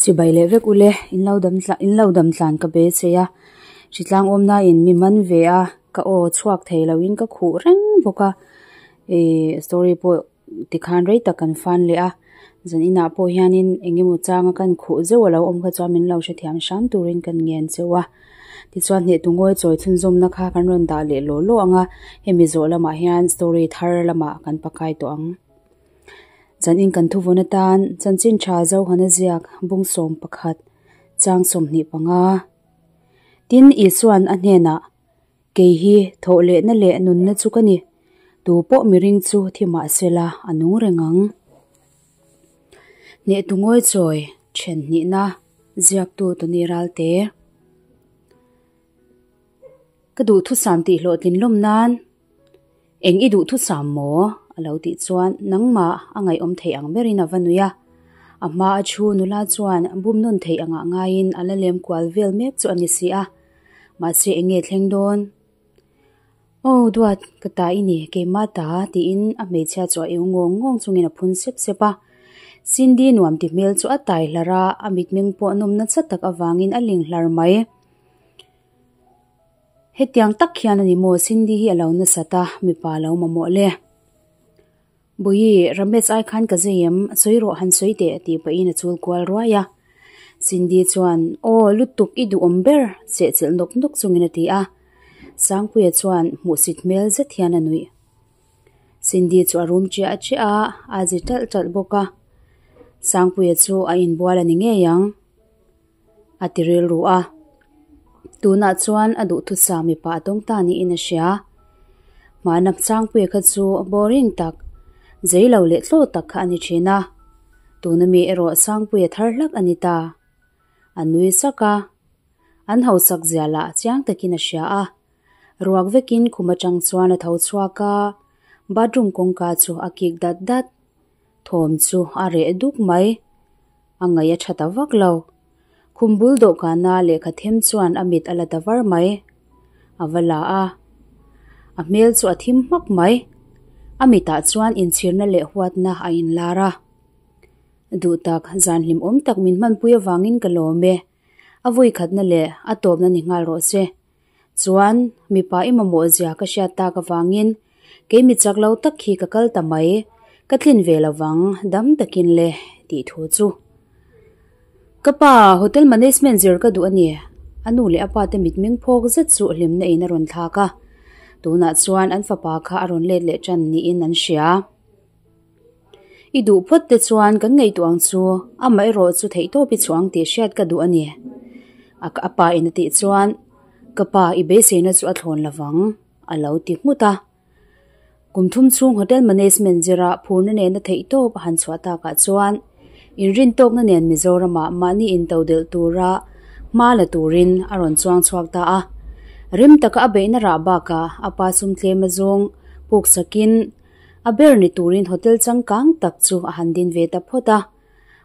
Chibai leh vek ule, in lo dam tlan in lo dam tlan ka be che a, hritlang awmna in mi man ve a, ka aw chhuak thei lo in ka khuh reng bawk a, ih story pawh tikhan rei tak kan fan leh a, zan inah pawh hianin eng emaw changa kan khuh zeuh a lo awm kha chuan min lo hrethiam hram turin kan ngen cheu a, tichuan hneh tu ngawi chawi chhunzawmna kha kan rawn dah leh law law ang a, hemi zawh lamah hian story thar lamah kan pakai tawh ang. Zanin kan thuvawn atan chanchin tha Zohana ziak bung 11 chang 25. Tin, Isua'n a hnenah, Kei hi thawh lehna leh nunna chu ka ni, tu pawh miring chu thi mah sela a nung reng ang. Hnehtu ngawi chawi then hnihna ziaktu Tony Ralte. Ka duhthusam tih hlawhtlin lawm nan Eng i duhthusam maw? A lo tih chuan nangmah a ngaihawm theih ang berin a va nui a. A hma a thu nula chuan bum nawn theih angah ngaiin a la lem kual vel mek chu a ni si a. Mahse eng nge thleng dawn? Aw duat, ka ta i ni, keimah ta tiin a hmeichhia chu a eu ngawng ngawng chungin a phun sep sep a. Cindy nuam ti hmel chu a tai hlar a, a mitmeng pawh nawmna chat tak avangin a ling hlar mai. Hetiang tak hian a ni maw Cindy hi a lo nasat a, mipa a lo mamawh le. Bawihi, Ramesh ai khan ka zei em, sawi rawh han sawi teh tih pahin a chul kual ruai a. Cindy chuan, Aw, lutuk i duhawm ber, sehchilh nawk nawk chungin a ti a. Sangpuia chuan hmuhsit hmel zet hian a nuih. Cindy chu a rum chiah chiah a, a zi ṭalh ṭalh bawk a. Sangpuia chu a inbual a ni ngei ang. A ti rilru a. Tunah chuan a duhthusam mipa a tawng ta niin a hria. Hmana Sangpuia kha chu boring tak, zei lo leh tlaw tak kha a ni thin a. Tuna mi erawh Sangpuia thar hlak a ni ta. A nui sak a. An hausak zia lah chiang takin a hria a. Ruak vekin khum atang chuan a tho chhuak a, bathroom kawngka chu a kik dat dat. Thawm chu a reh duk mai. A ngaih a tha ta vak lo. Khum bul dawhkana lehkha them chuan a mit a la ta var mai. A va la a. A hmel chu a thim hmak mai. A mitah chuan inchhirna leh huatna a inlar a. Duh tak, zan hlimawm tak min hmanpui avangin ka lawm e. A vawikhatna leh a tawpna ni nghal rawh se. Chuan, mipa i mamawh zia ka hriat tak avangin kei mi chak lo tak hi ka kal ta mai, ka tlin ve lovang dam takin le tih thu chu. Ka pa, hotel management zir ka duh a ni. A nu leh a pa te mitmeng phawk zet chu hlimna in a rawn thlak a. Tunah chuan an fapa kha a rawn let leh tan niin an hria. I duh phawt te chuan kan ngaihtuah ang chu, amaherawh chu theihtawp i chhuah ang tih hriat ka duh a ni. A a pa in a tih chuan, Ka pa, i beiseina chu a thlawn lovang, a lo ti nghut a. Kum thum chhung hotel management zira phurna nena theihtawp a han chhuah takah chuan inrintawkna nen Mizoramah mahni intodelh tura hma la turin a rawn chuang chhuak ta a. Rim taka a beihna rah bakah a pa sum tlem azawng puk sakin, A ber ni turin hotel changkang tak chu a han din ve ta phawt a,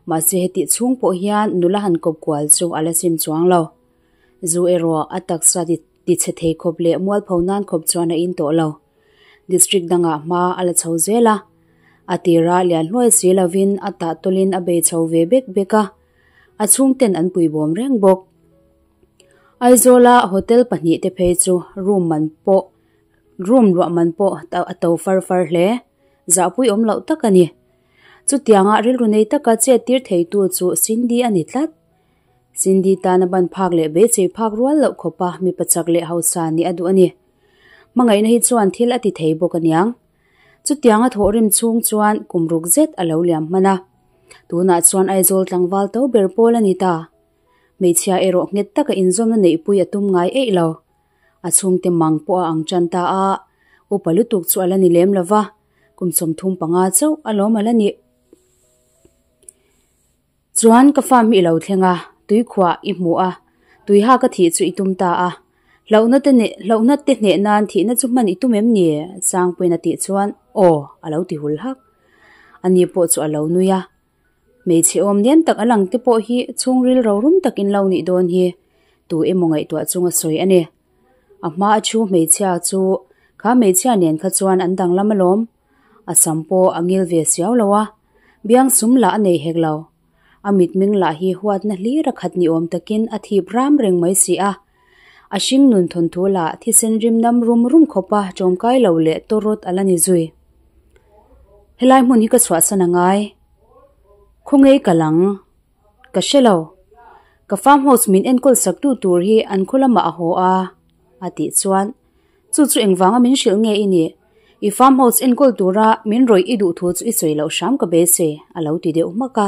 mahse hetih chhung pawh hian nula han kawp kual chu a la sim chuang lo. Zu erawh a taksa ti chhe thei khawp leh mualpho nan khawp chuan a in tawh lo. District dangah hma a la chho zel a, a tira lian hluai si lovin a tah tawlin a bei chho ve bek bek a, a chhungten an puibawm reng bawk. Aizawla hotel pahnihte phei chu room man pawh Room luah man pawh a to far far hle. Zahpui awm loh tak a ni. Chutianga rilru nei taka chet tir theitu chu Cindy a ni tlat. Cindy tana ban phak leh beisei phak rual loh khawpa mipa chak leh hausa nih a duh a ni. Hmangaihna hi chuan thil a ti thei bawk aniang. Chutianga thawhrim chhung chuan kum ruk zet a lo liam hman a. Tunah chuan Aizawl tlangval to ber pawl a ni ta. Hmeichhia erawh nghet taka inzawmna neihpui a tum ngai eih lo. A chhungte mang pawh a ang tan ta a, upa lutuk chu a la ni lem lo va, kum 35 chauh a lawm a la ni. Chuan ka farm hi i lo thleng a, tuikhuah i hmu a, tuiha ka thih chu i tum ta a, hlauhna te neh hlauhna te hneh nan thihna chu hman i tum em ni? Sangpuiin a tih chuan aw a lo ti hul hak. Ani pawh chu a lo nui a, Hmeichhe awm lian tak a lang te pawh hi chhungril rorum takin lo nih dawn hi tu emaw ngaihtuah chunga sawi a ni. A hma a thu hmeichhia chu kha hmeichhia nen kha chuan an danglam alawm. A sam pawh a ngil ve siau lo a, biang sum lah a nei hek lo. A mitmeng lah hi huatna hlir a khat ni awm takin a thip ram reng mai si a. A hring nun thawnthu lah thisen rim nam rum rum khawpa tawmkai lo leh tawrawt a la ni zui. Helai hmun hi ka chhuahsan a ngai. Khawngei ka lang. Ka hre lo. Ka farm house min enkawl sak tu tur hi an khaw lamah a haw a, a tih chuan, Chu chu engvanga min hrilh nge i nih? I farm house enkawl tura min rawih i duh thu chu i sawi loh hram ka beisei, a lo ti deuh hmak a.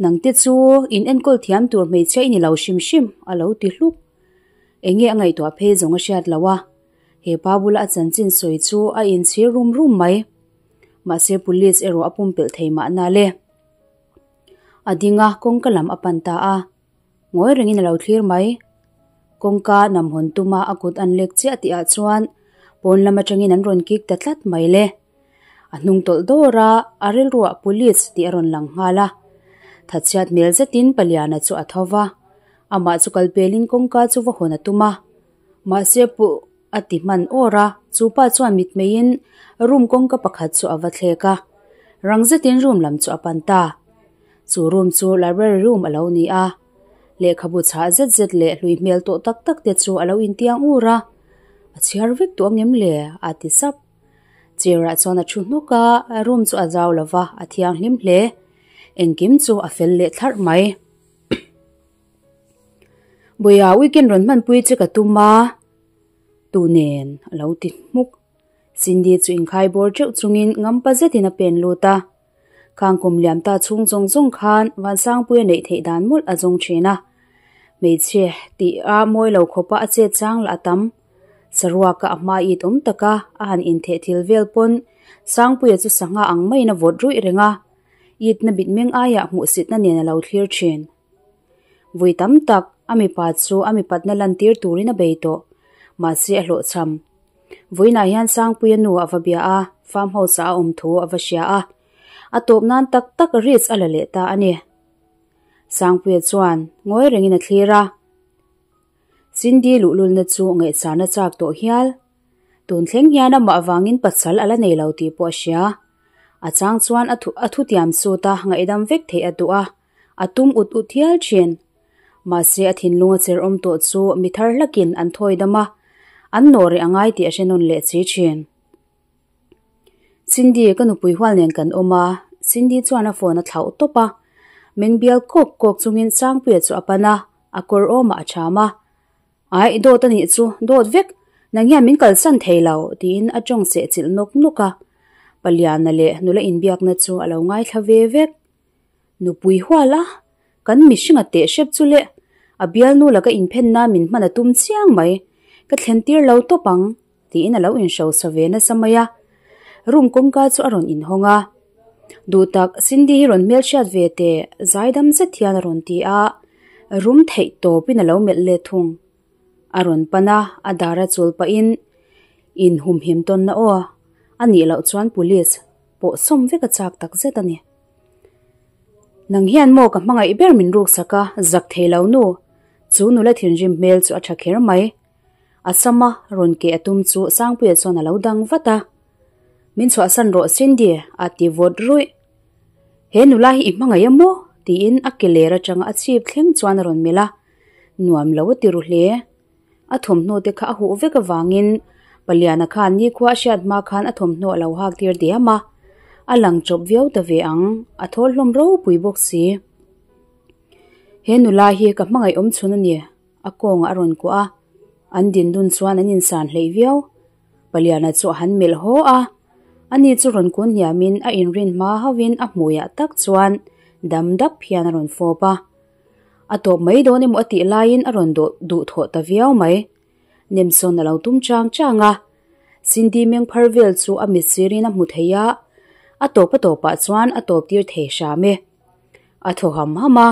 Nangte chu in enkawl thiam tur hmeichhia i ni lo hrim hrim, a lo ti hluk. Enge a ngaihtuah phei zawng a hriat lo a, he pa bula a chanchin sawi chu a inchhir rum rum mai. Mahse police erawh a pumpelh thei mahna le. A ding a, kawngka lam a pan ta a. Ngawi rengin a lo thlir mai. Kawngka nam hawn tuma a kut an lek chiah tihah chuan pawn lam atangin an rawn kik ta tlat mai le. A hnung tawlh dawr a, a rilruah police tih a rawn lang nghal a. Thatchhiat hmel zetin Paliana chu a tho va, amah chu kal pelin kawngka chu va hawn a tum a. Mahse pu a ti hman awr a, chu pa chuan mitmeiin room kawngka pakhat chu a va thlek a, rang zetin room lam chu a pan ta. Chu room chu library room a lo ni a, lehkhabu chhah zet zet leh hlui hmel tawh tak tak te chu a lo intiang ur a, a chhiar vek tawh angem le? a ti sap. Chair ah chuan a thu hnawk a, room chu a zau lo va, a thianghlim hle. Engkim chu a fel leh thlarh mai. Buia weekend rawn hmanpui che ka tum a, tu nen a lo ti hmuk. Cindy chu inkhai bawr teuh chungin ngampa zetin a pen lut a. Khang kum liam ta chhung zawng zawng khan Vansangpuia neih theih dan mawlh a zawng thin a. Hmeichhe tih a mawi lo khawpa a chet chang lah a tam. Saruaka a hma it awm taka a han intheh thil vel pawn Sangpuia chu sangha ang maiin a vawt ruih reng a, itna mitmeng aiah hmuhsitna nen a lo thlir thin. Vui tam tak a mipa chu a mipatna lantir turin a bei tawh, mahse a hlawhchham. Vawiinah hian Sangpuia nu a va bia a, farm house ah a awm thu a va hria a, a tawp nan tak tak risk a la leh ta a ni. Sangpuia chuan ngawi rengin a thlir a, Cindy luhlulna chu ngaihsarna chak tawh hial. Tun thleng hian amah avangin pasal a la nei lo tih pawh a hria. A chang chuan a thu a thutiam sut a, ngaihdam vek theih a duh a, a tum ut ut hial thin. Mahse a thinlung a cher awm tawh chu mi thar hlakin an thawi dam a, an nawh reh a ngai tih a hre nawn leh chi thin. Cindy, ka nupui hual nen kan awm a, Cindy chuan a phone a thlauh tawp a. Meng bial kawk kawk chungin Sangpuia chu a pan a, a kawr awmah a cham a. Aih, dawt a nih chu, dawt vek, nang hian min kalsan thei lo, tiin a tawng seh chilh nawk nawk a. Paliana leh nula inbiakna chu a lo ngaithla ve vek. Nupui hual a, kan mihringa teh hrep chu le, a bialnu laka inphen nan min hman a tum chiang mai, ka thlen tir lo tawp ang, tiin a lo inhrosa ve nasa mai a. Room kawngka chu a rawn inhawng a, Duhtak, Cindy hi rawn hmelhriat ve teh, zaidam zet hian a rawn ti a, rum theih tawpin a lo melh let thung. A rawn pan a, a dar a chul pahin, Inhumhim tawnna aw, a nih loh chuan police pawh sawm vek a chak tak zet a ni. Nang hian maw ka hmangaih ber min ruksak a, zak thei lo nu. Chu nula thinrim hmel chu a tha kher mai. A sama rawn keh a tum chu Sangpuia chuan a lo dang vat a. Min chhuahsan rawh Cindy a ti vawt ruih. He nula hi i hmangaih a maw? tiin a ke ler atanga a chhip thleng chuan a rawn melh a. Nuam lo a ti ru hle. A thawmhnaw te kha a huh vek avangin Paliana khan nikhua a hriat hma khan a thawmhnaw a lo hak tir diam a, a lang chawp viau ta ve ang, a thawl hlawm ropui bawk si. He nula hi ka hmangaih awm chhun a ni, a kawngah a rawn kuah a, an din dun chuan an insan hleih viau. Paliana chu a han melh haw a, ani chu rawn kun hniamin a inrin hma hauhin a hmuiah tak chuan dam dap hian a rawn fawp a. A tawp mai dawn emaw a tih laiin a rawn dawh duh thawh ta viau mai. Nemsawn a lo tum chang chang a, Cindy meng phar vel chu a mit sirin a hmu thei a, a tawp a tawpah chuan a tawp tir thei hram e. A thaw ham ham a,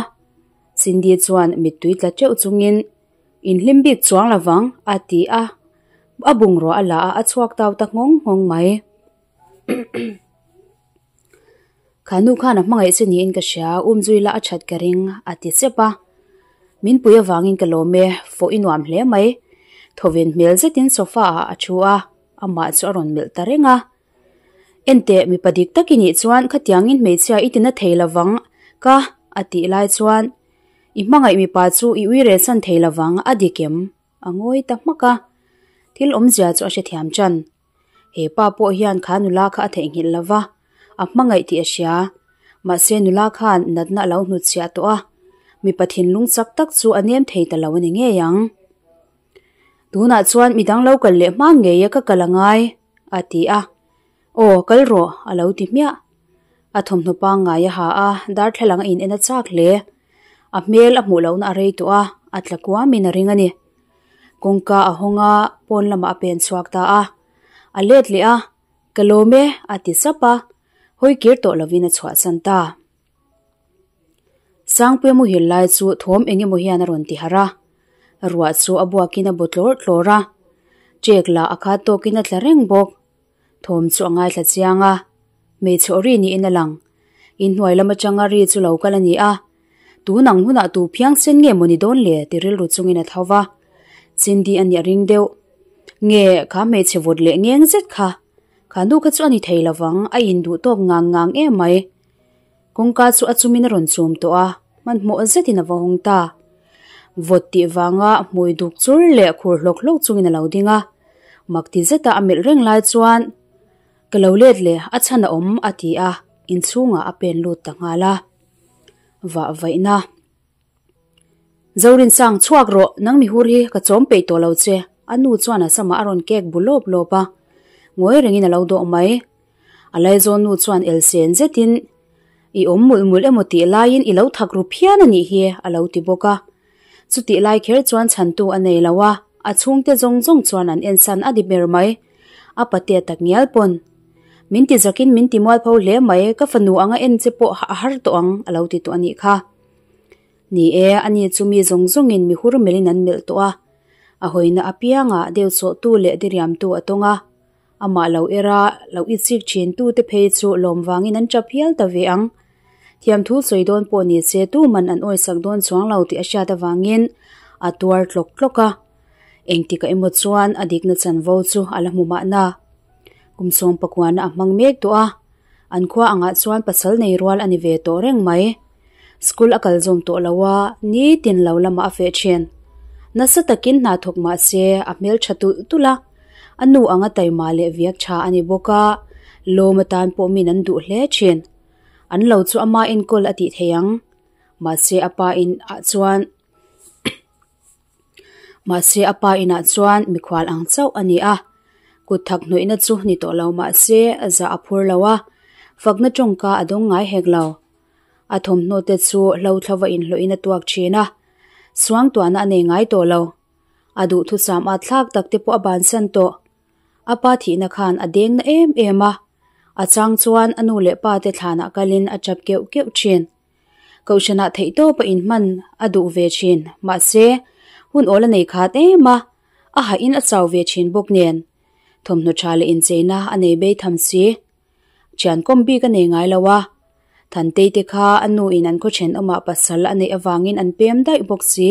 Cindy chuan mittui tla teuh chungin, Inhlim bik chuang lovang, a ti a, a bungrua a la a, a chhuak tau ta nghawng nghawng mai. Kha nu khan a hmangaih che niin ka hria, um zui la a that ka ring, a ti chep a. Min pui avangin ka lawm e, fawh i nuam hle mai. Thawven hmel zetin sofa ah a thu a, amah chu a rawn melh ta reng a. Enteh, mipa dik tak i nih chuan khatiangin hmeichhia i tina thei lovang ka, A tih lai chuan, I hmangaih mipa chu i ui relsan thei lovang, a dik em? A ngawi ta hmak a. Thil awmzia chu a hrethiam ṭan. He pa pawh hian kha nula kha a theihnghilh lo va, a hmangaih tih a hria. Mahse nula khan natna a lo hnutchhiah tawh a, mipa thinlung chak tak chu a nem thei ta lo a ni ngei ang. Tunah chuan midang lo kal leh hma ngei a ka kal a ngai, a ti a. Aw, kal rawh, a lo ti hmiah. A thawmhnaw pangngai a ha a, darthlalang a in en a chak hle. A hmel a hmuh lohna a rei tawh a, a tla kuamin a ring a ni. Kawngka a hawng a, pawn lamah a pen chhuak ta a. A let leh a, Ka lawm e, a ti sap a, hawi kir tawh lovin a chhuahsan ta. Sangpuia muhil lai chu thawm eng emaw hian a rawn ti harh a, ruah chu a buakin a bu tlawr tlawr a, ṭek lah a khat tawkin a tla reng bawk. Thawm chu a ngaithla chiang a, hmeichhe aw ri niin a lang. Inhnuai lam atanga ri chu lo kal a ni a, tun ang hunah tu phiang sen nge maw ni dawn le ti rilru chungin a tho va. Cindy a nih a ring deuh. Nge kha hmeichhe vawt leh ngeng zet kha? Kha nu kha chu a ni thei lovang, a induh tawk ngang ngang em mai. Kawngka chu a chumin a rawn chum tawh a, hmanhmawh zetin a va hawng ta. Vawt tih vanga hmui duk chur leh khur hlawk hlawk chungin a lo ding a. Mak ti zeta a melh reng lai chuan, Ka lo let leh, a chhan a awm, a ti a, inchhungah a pen lut ta nghal a. Vah vaihna. Zorinsang, chhuak rawh, nang mihur hi ka chawm peih tawh lo che, a nu chuan a samah a rawn kek bu lawp lawp a. Ngawi rengin a lo dawh mai. A laizawn nu chuan elsen zetin, I awm mulh mulh emaw tih laiin i lo thak ru phian a nih hi, a lo ti bawk a. Chutih lai kher chuan chhantu a nei lo a, a chhungte zawng zawng chuan an ensan a di ber mai. A patea tak ngial pawn, Min ti zakin min ti mualpho hle mai, ka fanu anga en che pawh a har tawh ang, a lo ti tawh a nih kha. Ni e, ani chu mi zawng zawngin mi hur melhin an melh tawh a. A hawina apiangah deuhsawhtu leh diriamtu a tawng a. Amah lo era lo i chik thin tu te phei chu lawm vangin an tap hial ta ve ang. Thiamthu sawi dawn pawh ni se tuman an awisak dawn chuang lo tih a hriat avangin a tuar tlawk tlawk a. Engtikah emaw chuan a dikna chanvo chu a la hmu mahna. Kum sawm pakuana a hmang mek tawh a, an khua angah chuan pasal nei rual a ni ve tawh reng mai. School a kal zawm tawh lo a, nitin lo lamah a feh thin. Nasa takin hna thawk mah se a hmeltha tulh tulh a. A nu anga taima leh viak tha a ni bawk a, lawm atan pawh min an duh hle thin. An lo chu ama enkawl a tih thei ang. Mahse a pa in ah chuan Mahse a pa inah chuan mikhual ang chauh a ni a, kut thak hnawihna chu ni tawh lo mahse zah a phur lo a, fakna tawngka a dawng ngai hek lo. A thawmhnaw te chu hlo thlova inhlawhin a tuak thin a, suangtuahna a nei ngai tawh lo. A duhthusam at thlak tak te pawh a bansan tawh. A pa thihna khan a deng na em em a, a chang chuan a nu leh pa te thlanah kalin a tap keuh keuh thin. Kohhranah theihtawp a inhman a duh ve thin, mahse, hun awl a nei khat em a, a hahin a chau ve thin bawk nen. Thawmhnaw tha leh incheina a nei bei tham si. Thian kawm bik a nei ngai lo a, Thantei te kha a nu in an khaw thenawmah pasal a neih avangin an pem daih bawk si.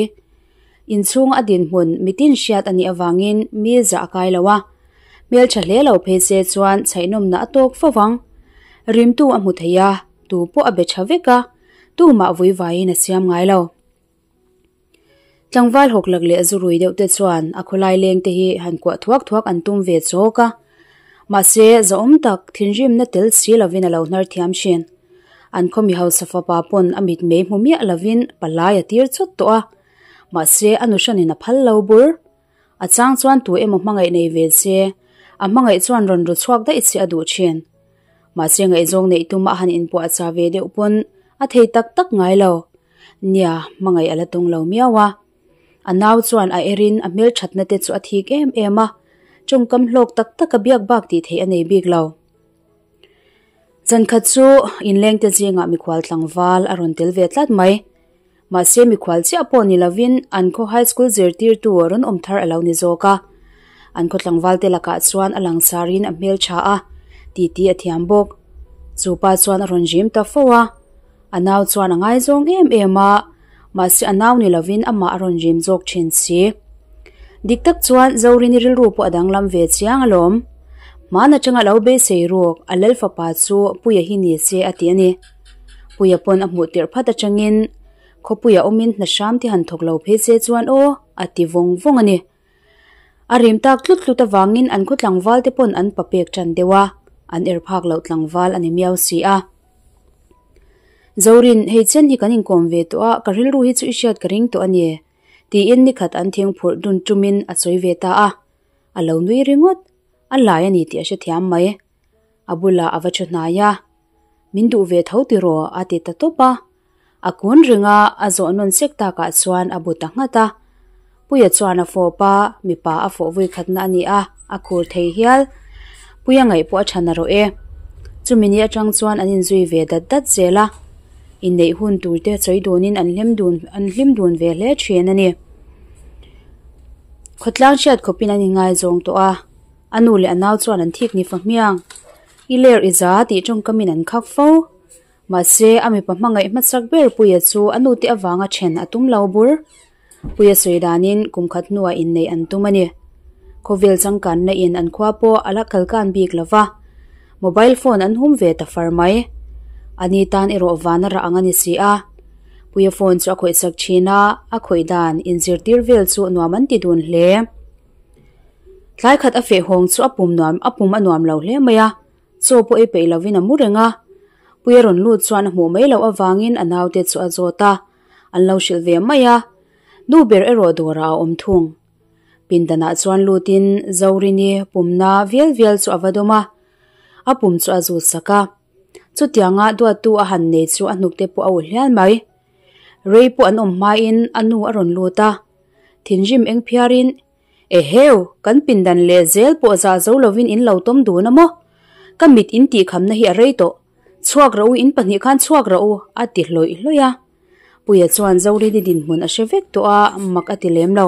Inchhung a dinhmun mitin hriat a nih avangin mi zah a kai lo a, hmeltha hle lo phei se chuan chhaihnawmna a tawk fo vang. Rimtu a hmu thei a, tu pawh a be tha vek a, tumah vui vaiin a siam ngai lo. Tlangval hawk lak leh zu rui deuh te chuan a khawlai leng te hi han kuah thuak thuak an tum ve chawk a. Mahse, zahawm tak thinrimna tel si lovin a lo hnar thiam thin. An khaw mi hausa fapa pawn a mitmei hmu miah lovin palai a tir chawt tawh a. Mahse, a nu hranin a phal lo bur. A chang chuan tu emaw hmangaih nei ve se, a hmangaih chuan rawn ru chhuak daih che a duh thin. Mahse ngaihzawng neih tuma a han inpuahchah ve deuh pawn a thei tak tak ngai lo. Nia, hmangaih a la tawng lo miau a. A nau chuan a erin a hmelthatna te chu a thik em em a, tawngkam hlawk tak tak a biak bak tih theih a nei bik lo. Zankhat chu inlengte zingah mikhual tlangval a rawn tel ve tlat mai. Mahse mikhual chiah pawh ni lovin an khaw high school zirtirtu rawn awm thar a lo ni zawk a. An khaw tlangvalte lakah chuan a langsarin a hmel tha a, titi a thiam bawk. Chu pa chuan a rawn zim ta fo a. A nau chuan a ngaizawng em em a, mahse a nau ni lovin amah a rawn zim zawk thin si. Dik tak chuan Zorini rilru pawh a danglam ve chiang alawm. Hmaan atanga lo beisei ruk a Lalfapa chu Puia hi ni se a ti a ni. Puia pawn a hmuh tirh phat atangin khawpuia awmin hna hram te han thawk lo phei se chuan aw a ti vawng vawng a ni. A rim tak tlut tlut avangin an khaw tlangval te pawn an papek tan deuh a, an er phak loh tlangval a ni miau si a. Zorin, hei chen hi kan inkawm ve tawh a, ka rilru hi chu i hriat ka ring tawh a ni, tiin nikhat an thing phurh dun tumin a sawi ve ta a. A lo nui ringawt, a lai a ni tih a hrethiam mai. A bulah a va thu hnai a, Min duh ve tho tiraw? a ti ta tawp a. A kun reng a, a zawh nawn sek takah chuan a bu ta nghat a. Puia chuan a fawp a, mipa a fawh vui khatna a ni a, a khur thei hial. Puia ngaih pawh a tha na rawh e. Chumi ni atang chuan an inzui ve dat dat zel a, inneih hun tur te sawi dunin an hlim dun an hlim dun ve hle thin a ni. Khawtlang hriat khawpin an inngaizawng tawh a, a nu leh a nau chuan an thik ni fa hmiang. I ler i za tih tawngkamin an khak fo. Mahse, a mipa hmangaih hmasak ber Puia chu a nute avanga then a tum lo bur. Puia sawi danin kum khat hnuah inneih an tum a ni. Khawvel changkanna in an khua pawh a la kalkan bik lo va, mobile phone an hum ve ta far mai. Ani tan erawh van a rah ang a ni si a. Puia phone chu a khawihsak thin a, a khawih dan inzirtir vel chu nuam an ti dun hle. Tlai khat a feh hawng chu a pum nuam a pum a nuam lo hle mai a, chaw pawh ei peih lovin a mu reng a. Puia rawn lut chuan a hmuh mai loh avangin a naute chu a zawt a, an lo hrilh ve mai a. Nu ber erawh dawrah a awm thung. Pindanah chuan lutin Zorini pumna vial vial chu a va dawm a, a pum chu a zut sak a. Chutianga duattu a han nei chu a hnukte pawh a ulh hlial mai. Rei pawh an awm hmain a nu a rawn lut a, thinrim eng phiarin, Eheu, kan pindan leh zel pawh zah zo lovin in lo tawm dun a maw? Ka mit in tih khamna hi a rei tawh. Chhuak rawh u, in pahnih khan chhuak rawh u, a ti hlawih hlawih a. Puia chuan Zorini dinhmun a hre vek tawh a, mak a ti lem lo.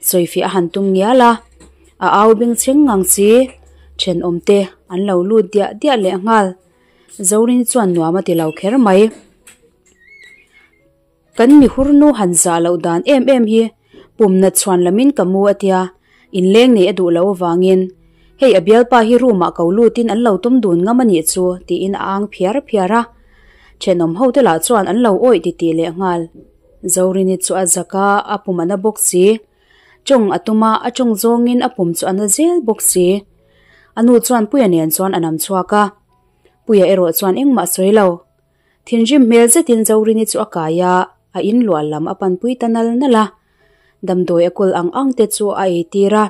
Sawifiah a han tum ngial a, a au beng chheng ngang si, thenawmte an lo lut diah diah leh nghal. Zorini chuan nuam a ti lo kher mai. Kan mi hurnu han zah loh dan em em hi pumna chhuan lamin ka mu a tia, inleng nei a duh loh avangin hei a bialpa hi room ah ko lutin an lo tum dun ngam a nih chu tiin a ang phiar phiar a. Thenawm ho te lah chuan an lo awih titih leh nghal. Zorini chu a zak a, a pum a na bawk si. Tawng a tum a, a tawng zawngin a pum chu a na zel bawk si. A nu chuan Puia nen chuan a nam chhuak a. Puia erawh chuan engmah sawi lo. Thinrim hmel zetin Zorini chu a kai a, a in luah lam a panpui ta nal nal a. Damdawi a kawl ang ang te chu a eitir a,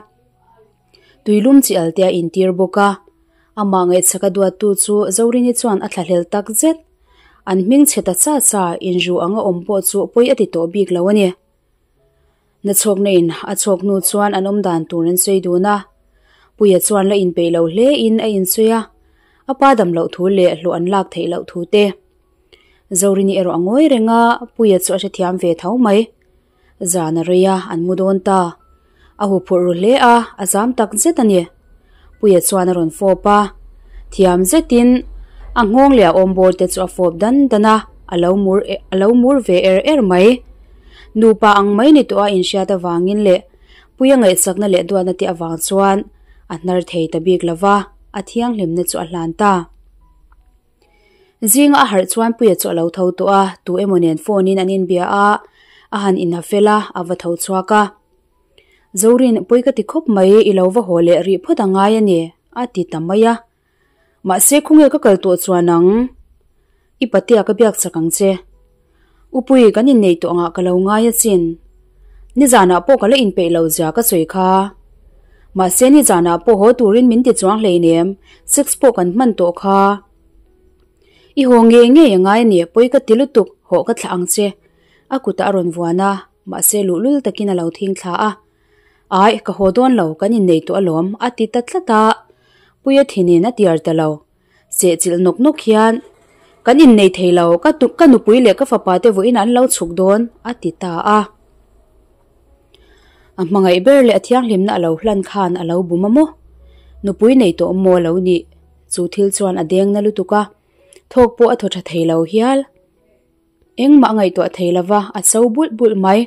tuilum chi al te a intir bawk a. Amah ngaihchak a duattu chu Zorini chuan a thlahlel tak zet. An hming chhe ta cha cha, inru anga awm pawh chu pawi a ti tawh bik lo a ni. Na chhawkna in a chhawk hnu chuan an awm dan tur an sawi dun a. Puia chuan la inpeih lo hle in a insawi a, a pa dam loh thu leh hlawh an lak theih loh thu te. Zorini erawh a ngawi reng a, Puia chu a hrethiam ve tho mai. Zan a rei a, an mu dawn ta. A huphurh ru hle a, a zam tak zet a ni. Puia chuan a rawn fawp a, thiam zetin a nghawng leh a awm bawr te chu a fawp dan dan a, a lo mur a lo mur ve er er mai. Nupa ang mai ni tawh a inhriat avangin leh Puia ngaihsakna leh duatna te avang chuan a hnar thei ta bik lo va, a thianghlimna chu a hlan ta. Zinga a harh chuan Puia chu a lo tho tawh a, tu emaw nen phone in an inbia a, a han inha fel a, a va tho chhuak a. Zorin, pawi ka ti khawp mai, i lo va haw leh rih phawt a ngai a ni, a ti ta mai a. Mahse, khawnge ka kal tawh chuan ang? I patea ka biak chak ang che. Upui, kan inneih tawh angah ka lo ngai achin. Nizanah pawh ka la inpeih lo zia ka sawi kha. Mahse, nizanah pawh haw turin min ti chuang hleinem, sex pawh kan hman tawh kha. I haw ngei ngei a ngai a ni, pawi ka ti lutuk, hawh ka thlah ang che. A kutah a rawn vuan a. Mahse luhlul takin a lo thing thla a, Ai, ka haw dawn lo, kan innei tawh alawm, a ti ta tlat a. Puia thinin a tiar ta lo. Sehchilh nawk nawk hian, Kan innei thei lo, ka ka nupui leh ka fapa te vawiin an lo chhuk dawn, a ti ta a. A hmangaih ber leh a thianghlimna a lo hlan khan a lo bum a maw? Nupui nei tawh maw lo nih? Chu thil chuan a deng na lutuk a, thawk pawh a thaw tha thei lo hial. Engmah a ngaihtuah thei lova, a cho bulh bulh mai.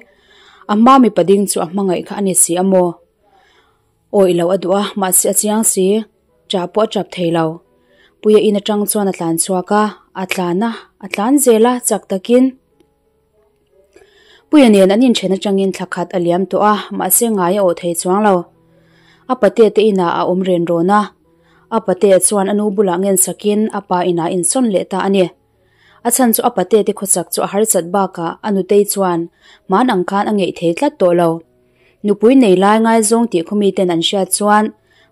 A hma mipa ding chu a hmangaih kha a ni si a maw? Awih loh a duh a, mahse a chiang si. Ṭah pawh a ṭap thei lo. Puia in aṭang chuan a tlan chhuak a, A tlan a, a tlan zel a, chak takin. Puia nen an inthen atangin thla khat a liam tawh a, mahse ngai a awh thei chuang lo. A pate te inah a awm ren rawn a, a pate chuan a nu bulah ngen sakin a pa inah a insawn leh ta a ni. A chhan chu a pate te khawsak chu a harsat bakah a nutei chuan hman ang khan a ngeih thei tlat tawh lo. Nupui nei lai ngaizawng tih khaw miten an hriat chuan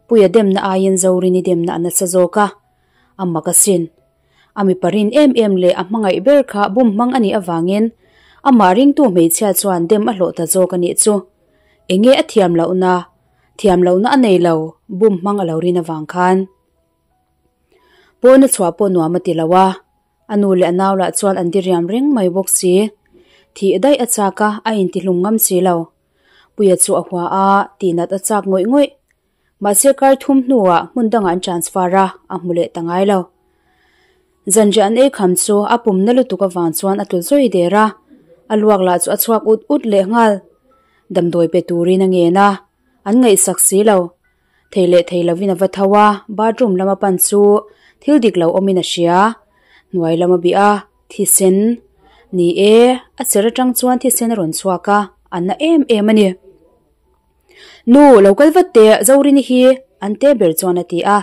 Puia demna aiin Zorini demna a nasa zawk a, a mak asin. A mipa rin em em leh a hmangaih ber kha bum hmang a nih avangin amah ringtu hmeichhia chuan dem a hlawh ta zawk a nih chu. Enge a thiam lohna, thiam lohna a nei lo, bum hmang a lo rin avang khan. Pawn a chhuah pawh nuam a ti lo a, a nu leh a nau lah chuan an diriam reng mai bawk si. Thih daih a chak a, a intihlum ngam si lo. Puia chu a hua a, tihnat a chak ngawih ngawih. Mahse kar thum hnuah hmun dangah an transfer a, a hmu leh ta ngai lo. Zanriah an ei kham chu a pumna lutuk avang chuan a tlu zawi der a, a luak lah chu a chhuak ut ut leh nghal. Damdawi pe turin a ngen a, an ngaihsak si lo. Thei leh thei lovin a va tho a, bathroom lama pan chu thil dik lo awmin a hria. Hnuai lam a bih a, thisen. Ni e, a cher atang chuan thisen a rawn chhuak a, a na em em a ni. Nu, lo kal vat teh, Zorini hi an te ber chuan a ti a.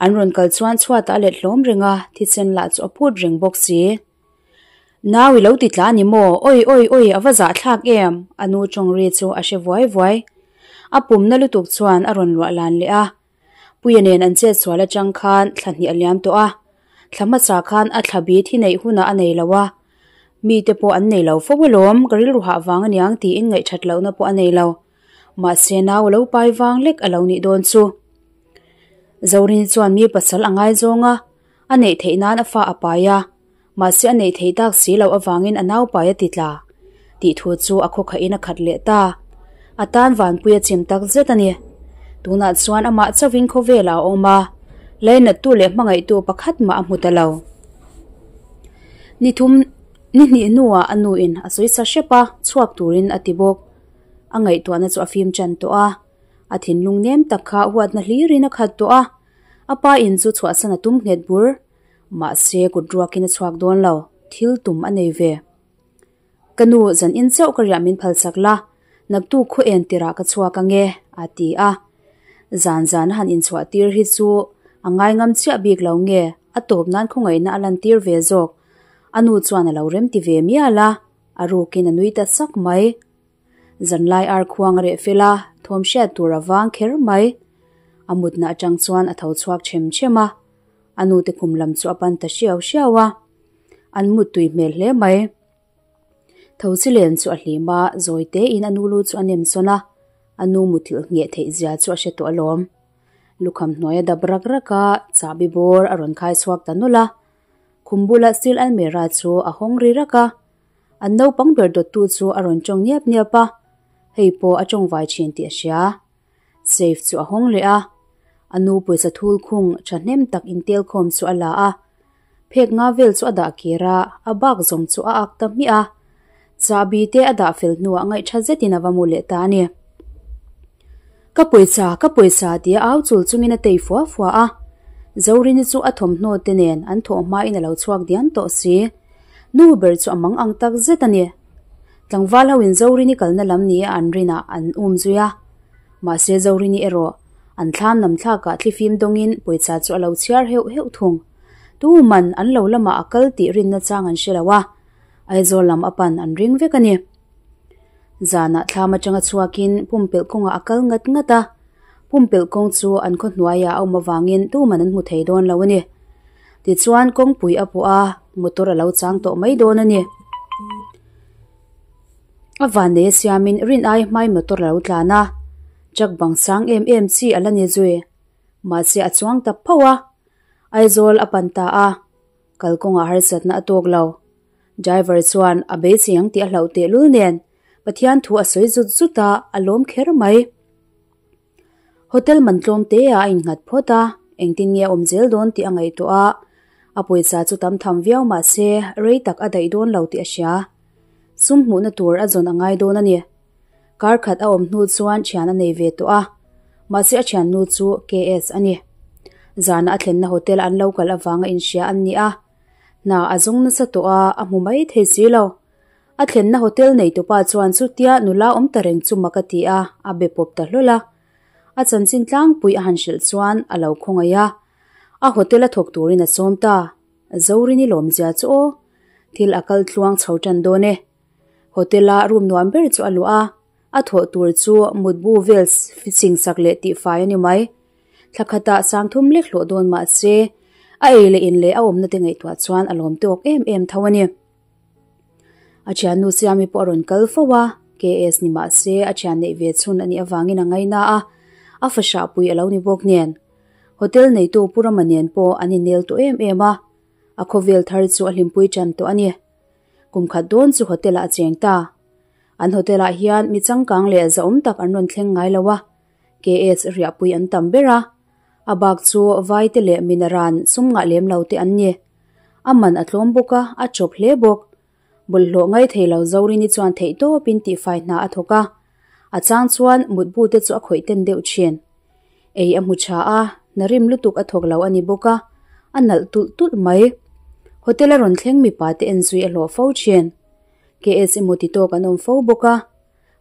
An rawn kal chuan chhuatah a let hlawm reng a, thisen lah chu a phut reng bawk si. Nau i lo ti tla a ni maw? Oi, oi, oi, a va zahthlak em? A nu tawng ri chu a hre vuai vuai. A pumna lutuk chuan a rawn luah lan leh a. Puia nen an chet sual atang khan thla hnih a liam tawh a, thla hmasa khan a thla bi thi neih hunah a nei lo a, mite pawh an nei lo fo alawm, ka rilru hah vang aniang tiin ngaihthat lohna pawh a nei lo. Mahse nau a lo pai vang lek a lo nih dawn chu. Zorini chuan mi pasal a ngaizawng a, a neih theih nan a fa a pai a, Mahse a neih theih tak si loh avangin a naupai a ti tla tih thu chu a khawkhahin a khat leh ta. A tan vanpui a chim tak zet a ni. Tunah chuan amah chauhin khawvelah a awm a, lainattu leh hmangaihtu pakhat mah a hmu ta lo. Ni thum ni hnih hnuah a nuin a sawi sa hrep a, chhuak turin a ti bawk. A ngaihtuahna chu a fim tan tawh a, a thinlung nem tak kha huatna hlirin a khat tawh a, a pa in chu chhuahsan a tum nghet bur. Mahse kut ruakin a chhuak dawn lo, thil tum a nei ve. Ka nu, zan in chauh ka riah min phalsak la, naktu khaw en tirah ka chhuak ange, a ti a. Zan zan a han inchhuah tir hi chu a ngai ngam chiah bik lo nge, a tawp nan khawngaihna a lan tir ve zawk. A nu chuan a lo rem ti ve mial a, a rukin a nui ta sak mai. Zanlai ar khuang a reh fel a, thawm hriat tur a vang kher mai. A mutna atang chuan a tho chhuak chem chem a. A nute khum lam chu a pan ta hriau hriau a, an mut tui hmel hle mai. Tho chi len chu a hlim a, zawi tein a nu lu chu a nem sawn a, a nu muthilh ngheh theih zia chu a hre tawh alawm. Lukham hnuai a dap rak rak a, chahbi bawr a rawn khai chhuak ta nawlh a. Khum bula steel almirah chu a hawng ri rak a, an naupang ber dawttu chu a rawn tawng niap niap a, hei pawh a tawngvai thin tih a hria. Safe chu a hawng leh a, a nu pawisa thul khung thahnem tak intel khawm chu a la a, phek nga vel chu a dah kir a, a bak zawng chu a ak ta hmiah a, chahbi te a dah fel hnuah ngaihtha zetin a va mu leh ta a ni. Ka pawisa, ka pawisa tia au chul chungin a tei fua fua a, Zorini chu a thawmhnaw te nen an thawh hmain a lo chhuak diam tawh si. Nu ber chu a mang ang tak zet a ni. Tlangval ho in Zorini kalna lam ni a an rinah an um zui a. Mahse Zorini erawh an thlam lam thlakah thlifim dawngin pawisa chu a lo chhiar heuh heuh thung. Tuman an lo lamah a kal tih rinna chang an hre lo a, Aizawl lam a pan an ring vek a ni. Zanah thlam atanga chhuakin pumpelh kawngah a kal ngat ngat a, pumpelh kawng chu an khaw hnuaiah a awm avangin tuman an hmu thei dawn lo a ni. Tichuan kawngpui a pawh a, motor a lo chang tawh mai dawn a ni. A vannei a siamin rin ai hmai motor a lo tlan a, truck bang sang em em chi a la ni zui. Mahse a chuang ta phauh a, Aizawl a pan ta a, kalkawngah harsatna a tawk lo. Driver chuan a beisei ang tih a hlauh tehlul nen Pathian thu a sawi zut zut a, a lawm kher mai. Hotel man tlawm te ah a innghat phawt a, engtin nge a awm zel dawn tih a ngaihtuah a, a pawisa chu tam tham viau mah se rei tak a daih dawn lo tih a hria. Sum hmuhna tur a zawn a ngai dawn a ni. Kar khat a awm hnu chuan thian a nei ve tawh a, mahse a thiannu chu KS a ni. Zana a thlenna hotel an lo kal avanga inhria an ni a. Hna a zawng nasa tawh a, a hmu mai thei si lo. A thlenna hotel neitupa chuan chutia nula awm ta reng chu mak a ti a, a be pawp ta hlawl a. A chanchin tlangpui a han hrilh chuan a lo khawngaih a, a hotel a thawk turin a sawm ta. Zorini lawmzia chu aw, thil a kal tluang chho tan dawn e. Hotel a room nuam ber chu a luah a, a thawh tur chu mutbu vel singsak leh tihfai a ni mai. Thla khatah sangthum lek hlawh dawn mah se, a ei leh in leh a awmna te ngaihtuah chuan a lawm tawk em em tho a ni. A thiannu Siami pawh a rawn kal fo a, KS ni mah se a thian neih ve chhun a nih avangin a ngaina a, a fahrah pui a lo ni bawk nen. Hotel neitu Pu Rama nen pawh an innel tawh em em a, a khawvel thar chu a hlimpui tan tawh a ni. Kum khat dawn chu hotel ah a cheng ta. An hotel ah hian mi changkang leh zahawm tak an rawn thleng ngai lo a, KS riahpui an tam ber a, a bak chu vaite leh minaran sum ngah lem lo te an ni. A man a tlawm bawk a, a chawp hle bawk. Bawlhhlawh ngai thei lo Zorini chuan theihtawpin tihfai hna a thawk a, a chang chuan mutbu te chu a khawih ten deuh thin. Ei a hmu tha a, hna rim lutuk a thawk lo a ni bawk a, a nalh tulh tulh mai. Hotel a rawn thleng mipa te en zui a hlawh fo thin. KS emaw ti tawk an awm fo bawk a,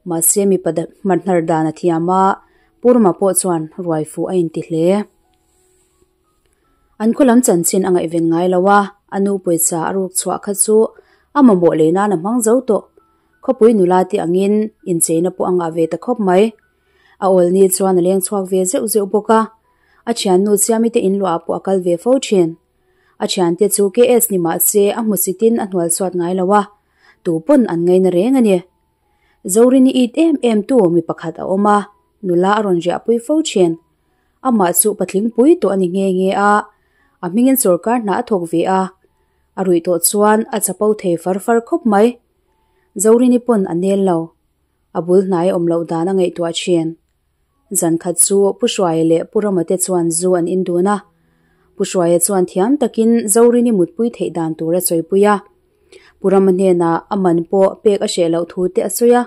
mahse mipa hmarhnar dan a thiam a, Purma pawh chuan ruai fuh a inti hle. An khaw lam chanchin a ngaihven ngai lo a, a nu pawisa a ruk chhuah kha chu a mamawh lei nan a hmang zo tawh. Khawpui nula te angin incheina pawh a ngah ve ta khawp mai. A awl ni chuan a leng chhuak ve zeuh zeuh bawk a, a thiannu Siami te inluah pawh a kal ve fo thin. A thiante chu KS ni mah se a hmusitin a hnual chhuat ngai lo a, tu pawn an ngaina reng a ni. Zorini it em em tu mi pakhat a awm a, nula a rawn riahpui fo thin. Amah chu patling pui tawh a ni nghe nghe a, a hmingin sawrkar hna a thawk ve a, a ruih tawh chuan a chapo thei far far khawp mai. Zorini pawn a nel lo. A bul hnai awm loh dan a ngaihtuah thin. Zan khat chu Pu Hruaia leh Pu Rama te chuan zu an in dun a. Pu Hruaia chuan thiam takin Zorini mutpui theih dan tur a sawipui a. Pu Rama hnenah a man pawh pek a hreh loh thu te a sawi a.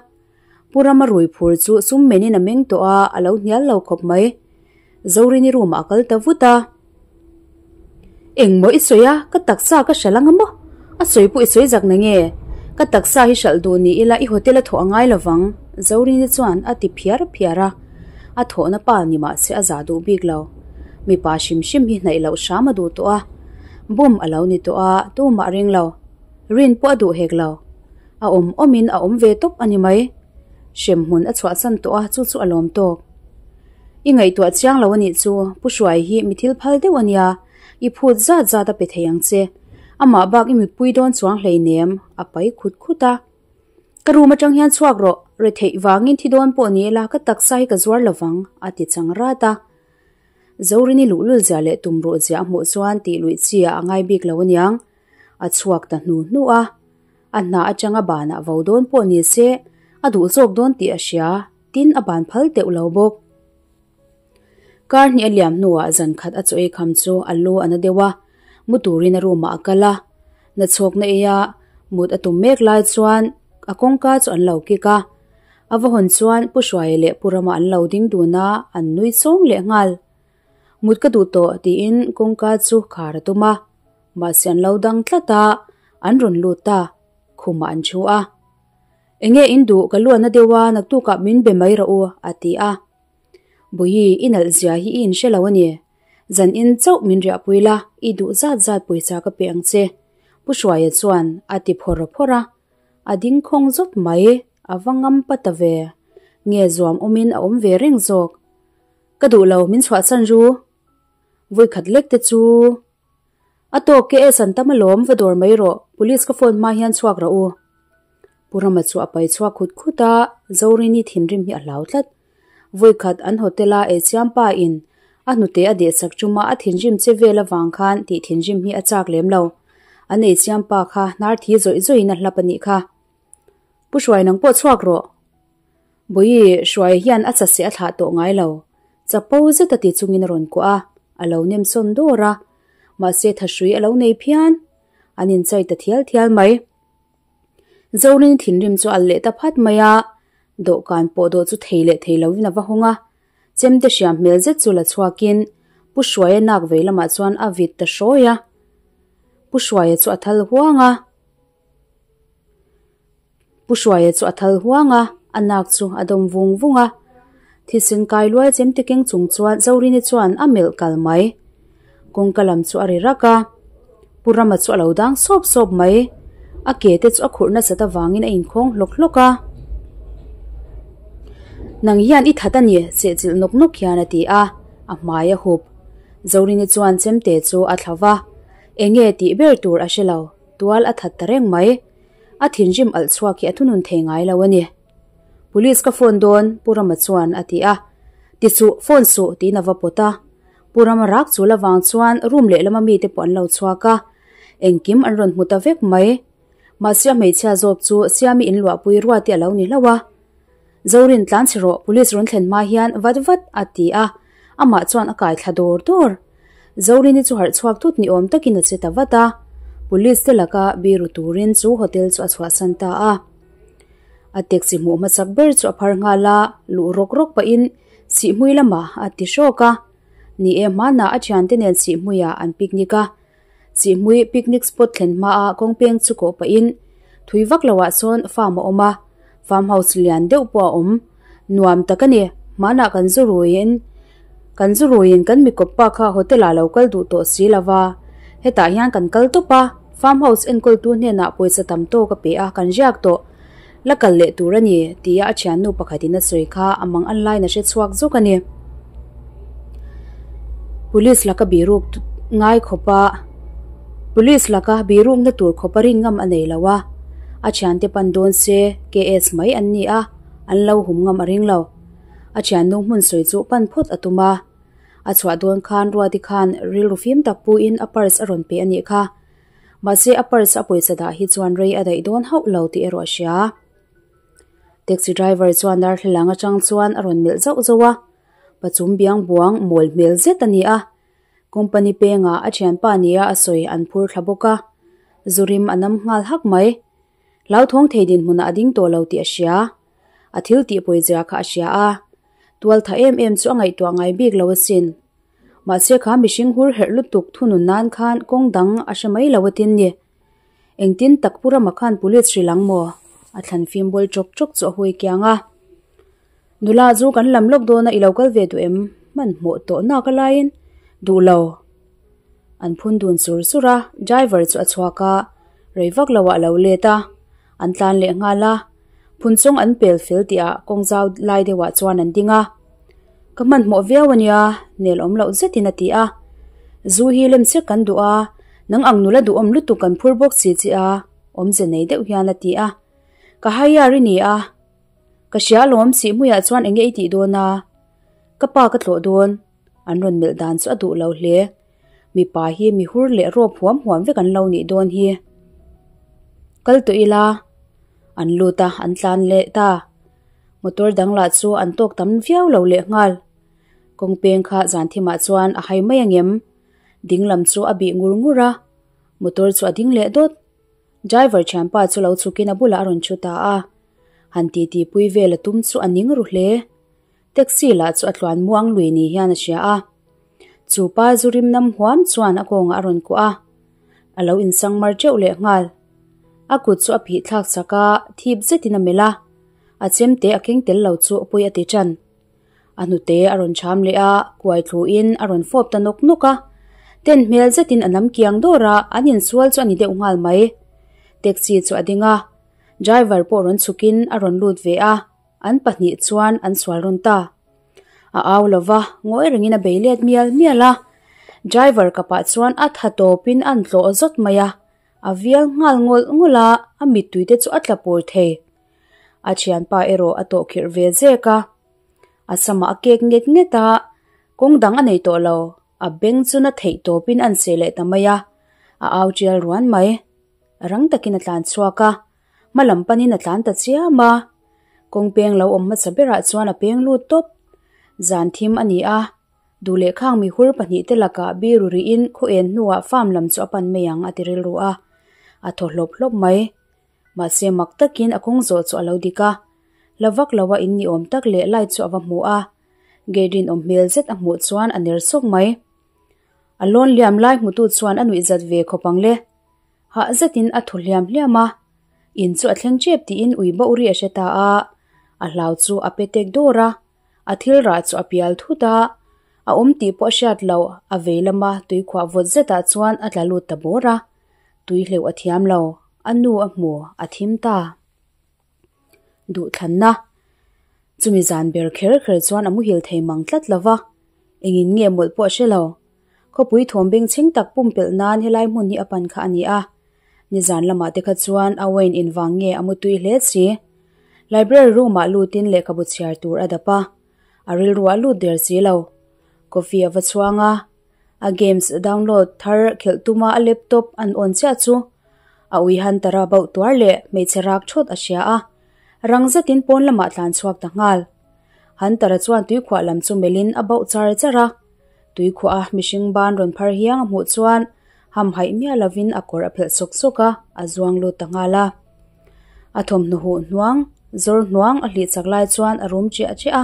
Pu Rama rui phur chu sum menin a meng tawh a, a lo hnial lo khawp mai. Zorini room ah a kal ta vut a. Engmaw i sawi a, ka taksa ka hralh anga maw? A sawi pawh i sawi zak na nge? Ka taksa hi hralh duh ni ila i hotel a thawh a ngai lovang, Zorini chuan a ti phiar phiar a. A thawhna pa ni mah se a zah duh bik lo. Mipa hrim hrim hi hnaih loh hram a duh tawh a. Bum a lo ni tawh a, tumah a ring lo. Rin pawh a duh hek lo. A awm awmin a awm ve tawp a ni mai. Hremhmun a chhuahsan tawh a, chu chu a lawm tawk. I ngaihtuah chiang lo a nih chu, Pu Hruai hi mi thil phal deuh a nia, i phut zat zat a pe thei ang che. Amah bak i mutpui dawn chuang hleinem, a pai khut khut a. Ka room atang hian chhuak rawh, retheih vangin thi dawn pawh ni ila ka taksa hi ka zuar lovang, a ti chang rat a. Zorini luhlul zia leh tumruh zia a hmuh chuan tih luih chi ah a ngai bik lo aniang, a chhuak ta hnu hnu a. A hna atanga banah vo dawn pawh ni se, a duh zawk dawn tih a hria. Tin a ban phal teuh lo bawk. Kar hnih a liam hnuah zan khat a chaw ei kham chu a lu a na deuh a, mu turin a room ah a kal a. Na chhawkna ei a mut a tum mek lai chuan a kawngka chu an lo kik a. A va hawn chuan Pu Hruaia leh Pu Rama an lo ding dun a, an nui chawng leh nghal. Mut ka duh tawh tiin kawngka chu khar a tum a, mahse an lo dang tlat a, an rawn lut ta, khumah an thu a. Enge in duh ka luan na deuh a naktukah min be mai rawh u a ti a. Bawihi i nalh zia hi i inhre lo a ni. Zan in chauh min riahpui la i duh zat zat pawisa ka pe ang che Pu Hruaia chuan a ti phawr phawr a. A ding khawng zawt mai a va ngam pa ta ve. Nge zuam awmin a awm ve reng zawk. Ka duh lo min chhuahsan ru. Vawikhat lek te chu. A tawk ke e san tam alawm va dawr mai rawh, police ka phone hma hian chhuak rawh u. Pu Rama chu a pai chhuak khut khut a, Zorini thinrim hi a hlau tlat. Vawikhat an hotel a eichiam pa in a hnute a dehchak chuma a thinrim che vel avang khan tih thinrim hi a chak lem lo. An eichiam pa kha hnar thi zawih zawih in a hlap a nih kha. Pu Hruai nang pawh chhuak rawh. Bawihi Hruai hian a chase a thlah tawh ngai lo. Chapo zet a ti chungin a rawn kuah a, a lo nem sawn dawr a. Mahse thahrui a lo nei phian. An inchai ta thial thial mai. Zorin thinrim chu a leh ta phat mai a, dawhkan pawh dawh chu thei leh thei lovin a va hawng a. Chemte hriam hmel zet chu la chhuakin Pu Hruaia nak vei lamah chuan a vit ta hrawi a. Pu Hruaia chu a thal huang a. Pu Hruaia chu a thal huang a, a nak chu a dawm vung vung a. Thisen kai luai chem te keng chung chuan Zorini chuan a melh kal mai. Kawngka lam chu a ri rak a, Pu Rama chu a lo dang sawp sawp mai. A ke te chu a khurh nasat avangin a inkhawng hlawk hlawk a. Nang hian i that a ni, sehchilh nawk nawk hian a ti a, a hmai a hup. Zorini chuan chemte chu a thla va, enge tih ber tur a hre lo, tual a that ta reng mai. A thinrim alh chhuak hi a thunun thei ngai lo a ni. Police ka phone dawn, Pu Rama chuan a ti a. Ti suh, phone suh, tiin a va pawt a. Pu Rama rak chul avang chuan room lehlama mite pawh an lo chhuak a. Engkim an rawn hmu ta vek mai. Mahse a hmeichhia zawk chu Siami inluahpui ruat hi a lo ni hlauh a. Zorin tlan chhe rawh, police rawn thlen hma hian vat vat a ti a, amah chuan a kai thla dawr dawr. Zorini chu harh chhuak thut ni awm takin a che ta vat a, police te laka biru turin chu hotel chu a chhuahsan ta a. A taxi hmuh hmasak ber chu a phar nghal a, luh rawk rawk pahin Sihhmui lamah a ti hrawk a. Ni e, hmanah a thiante nen Sihhmuiah an picnic a. Sihhmui picnic spot thlen hmaa kawngpeng chu kawh pahin thui vak loah sawn farm a awm a, farm house lian deuh pawh a awm. Nuam tak a ni, hmanah kan zu ruiin kan zu ruiin kan mikawp pa kha hotel ah lo kal duh tawh si lo va, hetah hian kan kal tawp a, farm house enkawltu hnenah pawisa tam tawk a pe a, kan riak tawh. La kal leh tur a ni, tia a thiannu pakhatin a sawi kha a mang an lain a hre chhuak zawk a ni. Police laka biruk ngai khawpa Police laka birukna tur khawpa rin ngam a nei lo a, a thiante pan dawn se KS mai an ni a, an lo hum ngam a ring lo. A thiannu hmun sawi chu pan phawt a tum a, a chhuah dawn khan Ruati khan rilru fim tak puin a purse a rawn pe a nih kha. Mahse a purse a pawisa dah hi chuan rei a daih dawn hauh lo tih erawh a hria. Taxi driver chuan darthlalang atang chuan a rawn melh zauh zauh a, pachum biang buang mawl hmel zet a ni a. Company pengah a thianpa nia a sawi an phur thla bawk a, zu rim a nam nghal hak mai. Hlauthawng thei dinhmunah a ding tawh lo tih a hria. A thil tih pawizia kha a hria a, tual tha em em chu a ngaihtuah ngai bik lo asin. Mahse kha mihring hur herh lutuk thunun nan khan kawng dang a hre mai lo atin ni. Engtin tak Pu Rama khan police hrilh ang maw? A thlan fim bawl chawk chawk chu a hui kiang a. Nula chu kan lam lawk dawn a i lo kal ve duh em? Hmanhmawh tawh nak a laiin duh lo. An phun dun sur sur a, driver chu a chhuak a, rei vak lo ah a lo let a, an tlan leh nghal a. Phun chawng an pel fel tih ah kawng zau lai deuh ah chuan an ding a. Ka hmanhmawh viau a nia, nel awm loh zetin a ti a. Zu hi lem chiah kan duh a, nang ang nula duhawm lutuk kan phur bawk si che a, awmze nei deuh hian a ti a. Ka haiar i ni a, ka hria alawm sihhmuiah chuan enge i tih dawn a, ka pa ka tlawh dawn, an rawn melh dan chu a duh lo hle. Mipa hi mi hur leh rawp huam huam vek an lo nih dawn hi. Kal tawh ila, an lut a, an tlan leh ta. Motor dang lah chu an tawk tam viau lo leh nghal. Kawng peng kha zan thimah chuan a hai mai angem? Ding lam chu a bih ngur ngur a, motor chu a ding leh dawt. Driver thianpa chu lo chhukin a bulah a rawn thu ta a. Han titi pui vel a tum chu a ning ru hle. Taxi lah chu a tluan muang lui ni hian a hria a. Chu pa zu rim nam huam chuan a kawngah a rawn kuah a, a lo insang mar teuh leh nghal. A kut chu a phih thlak chak a, thip zetin a melh a, a chemte a keng tel lo chu pawi a ti tan. A hnute a rawn cham leh a, kuai thluin a rawn fawp ta nawk nawk a. Ten hmel zetin a nam kiang dawr a, an insual chu a ni deuh nghal mai. Taxi chu a ding a, driver pawh rawn chhukin a rawn lut ve a, an pahnih chuan an sual rawn ta. A au lo va, ngawi rengin a bei let mial mial a. Driver kapah chuan a tha tawpin a tlawh zawt mai a, a vial nghal ngawlh ngawlh a, a mittui te chu a tla pur thei. A thianpa erawh a tawh khirh ve zek a, a samah a kek nget nget a, kawng dang a nei tawh lo, a beng chu na theih tawpin a anseh leh ta mai a, a au tial ruan mai. Rang takin a tlan chhuak a, hma lam panin a tlan ta chiam a, kawng peng lo awm hmasa berah chuan a peng lut tawp. Zan thim a ni a, duh leh khang mihur pahnih te lakah biru rihin khaw en hnuah farm lam chu a pan mai ang a ti rilru a, a thaw hlawp hlawp mai. Mahse mak takin a kawng zawh chu a lo dik a, la vak lo a in ni awm tak leh light chu a va hmu a, gate rinawm hmel zet a hmuh chuan a ner sawk mai. A lawn liam lai hmutu chuan a nuih zat ve khawp ang le. Hah zetin a thaw hliam hliam a, in chu a thleng tep tiin ui bauh ri a hre ta a, a hlau chu a pe tek dawr a, a thil rah chu a pial thut a, a awm tih pawh a hriat loh, a vei lama tuikhuah vawt zetah chuan a tla lut ta bawr a, tui hleuh a thiam lo, a nu a hmu, a thim ta. Duhthlanna. Chumi zan ber kher kher chuan a muhil thei mang tlat lo va, engin nge mawlh pawh a hre lo. Khawpui thawm bengchheng tak pumpelh nan helai hmun hi a pan kha a ni a. Nizan lamah te kha chuan a wine in vang nge a mutui hle si. Library room ah lutin lehkhabu chhiar tur a dap a, a rilru a lut der si lo. Coffee a va chhuang a, a games download thar khelh tuma a laptop an on chiah chu a ui Hunter-a bauh tuar leh hmeichhe rak thawt a hria a, rang zetin pawn lamah tlan chhuak ta nghal. Hunter-a chuan tuikhuah lam chu melhin a bauh char char a. Tuikhuah a mihring ban rawn phar hiang a hmuh chuan hamhaih miah lovin a kawr a phelh sawk sawk a, a zuang lut ta nghal a. A thawmhnaw huh hnuang, zawr hnuang a hlih chak lai chuan a rum chiah chiah a,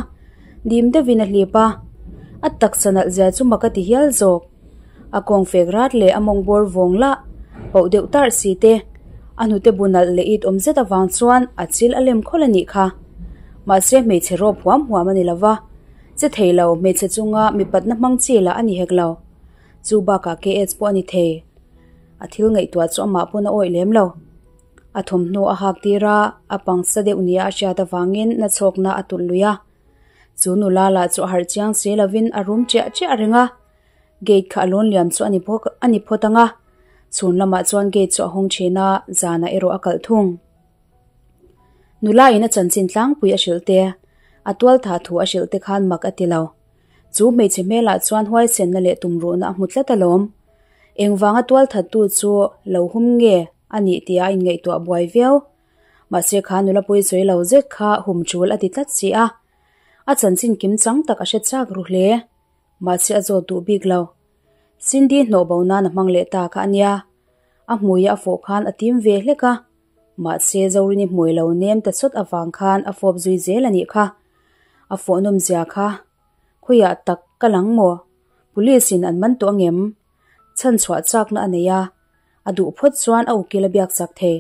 dim deuhin a hlip a. A taksa nalh zia chu mak a ti hial zawk. A kawng fek rat leh a mawng bawr vawng lah pauh deuh tarh si te, a hnute bu nalh leh it awm zet avang chuan a chil a lem khawlh a nih kha. Mahse hmeichhe rawp huam huam a ni lova. Che thei lo, hmeichhe chunga mipatna hmang chi lah a ni hek lo. Chu bakah KH pawh a ni thei. A thil ngaihtuah chu amah pawn a awih lem lo. A thawmhnaw a hak tir a, a pangsa deuh nia a hriat avangin nachhawkna a tulh lui a. Chu nula lah chu a harh chiang si lovin a rum chiah chiah reng a. Gate kha a lawn liam chu a ni bawk a ni phawt ang a. Chhun lamah chuan gate chu a hawng thin a, zanah erawh a kalh thung. Nula in a chanchin tlangpui a hrilh te, a tual thah thu a hrilh te khan mak a ti lo. Chu hmeichhe hmelah chuan huaisenna leh tumruhna a hmu tlat alawm. Engvanga tual thattu chu lo hum nge a nih tia a inngaihtuah buai viau. Mahse kha nula pui sawi lo zet kha hum tul a ti tlat si a. A chanchin kim chang tak a hre chak ru hle. Mahse a zawt duh bik lo. Cindy hnawh bo nan a hmang leh ta kha a nia. A hmuia a fawh khan a tim ve hlek a. Mahse Zorini hmui lo nem ta sawt avang khan a fawp zui zel a nih kha. A fawh nawm zia kha. Khawiah tak ka lang maw? Police in an man tawh angem? Chhan chhuah chakna a nei a, a duh phawt chuan a ukil a biak chak thei.